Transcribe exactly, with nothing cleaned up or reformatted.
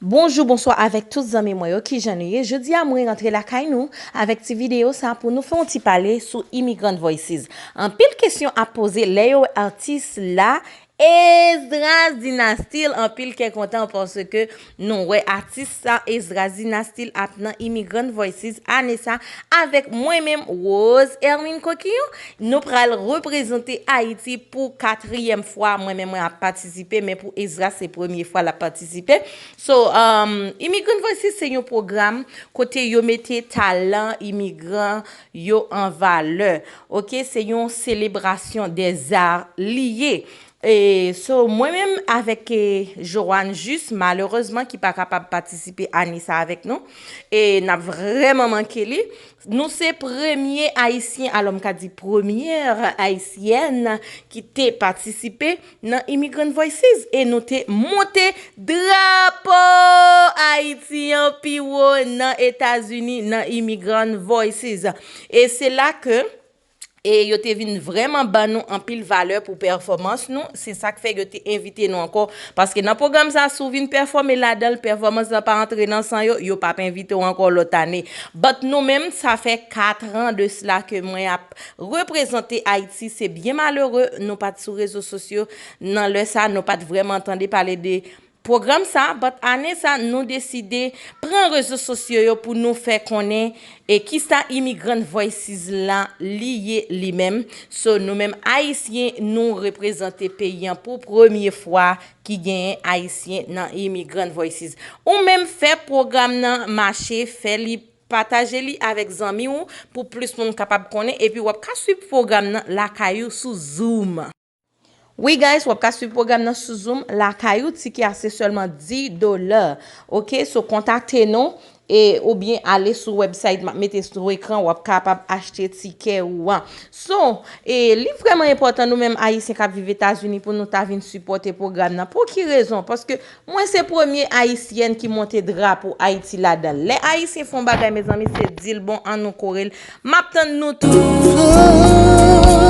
Bonjou, bonswa avèk tout zanmi mwen yo, kijan nou ye? Jodi a mwen rantre lakay nou avèk ti videyo sa pou nou fè yon ti pale sou Immigrant Voices. Anpil kesyon ap poze lè yo wè atis la, Esdras Dynastil, anpil kè kontan paske nou wè atis sa Esdras Dynastil ap nan Immigrant Voices ane sa avèk mwen menm Rose Hermine Coquillon. Nou pral reprezante Ayiti pou katriyèm fwa. Mwen menm mwen ap patisipe, men pou Esdras se premye fwa l ap patisipe. So, um, Immigrant Voices se yon pwogram kote yo mete talan imigran yo an valè. Oke, se yon selebrasyon dè zar li ye. E so, mwen menm avèk e, Joanne Juste, malerezman, ki pa kapab patisipe ane sa avèk nou, e n ap vrèman manke li. Nou se premye Ayisyen, alò m ka di premyè Ayisyèn ki te patisipe nan Immigrant Voices e nou te monte drapo Ayiti an pi wo nan Etazini nan Immigrant Voices. E se la ke e yo te vin vrèman ban nou anpil valè pou pèfòmans nou. Se sa k fè yo te envite nou ankò. Paske nan pwogram sa, si w vin pèfòme ladan l, pèfòmans la pa antre nan san yo, yo p ap envite w ankò lòt ane. But nou menm, sa fè kat an de sila ke mwen ap reprezante Ayiti. Se byen malere, nou pa t sou rezo sosyo nan lè sa, nou pa t vrèman tande pale de pwogram sa, but ane sa, nou deside pran rezo sosyo yo pou nou fè konnen e kisa Immigrant Voices la li ye li menm. So, nou menm Ayisyen, nou reprezante peyi an pou premye fwa ki genyen Ayisyen nan Immigrant Voices. Ou menm fè pwogram nan mache, fè li, pataje li avèk zanmi w pou plis moun kapab konnen, epi w ap ka swiv pwogram nan lakay ou sou Zoom. Wi guys, w ap ka swiv pwogram nan sou Zoom lakay ou, tikè a se sèlman dis dola. Oke, so kontakte nou e oubyen ale sou website m ap mete sou ekran, w ap kapab achte tikè ou an. So, e li vrèman enpòtan nou menm Ayisyen k ap viv Etazini pou nou ta vin sipòte pwogram nan. Pou ki rezon? Paske mwen se premye Ayisyèn ki monte drapo Ayiti ladan l. Lè Ayisyen fè yon bagay, mezanmi, se di l bon, ann nou kore l. M ap tann nou tou.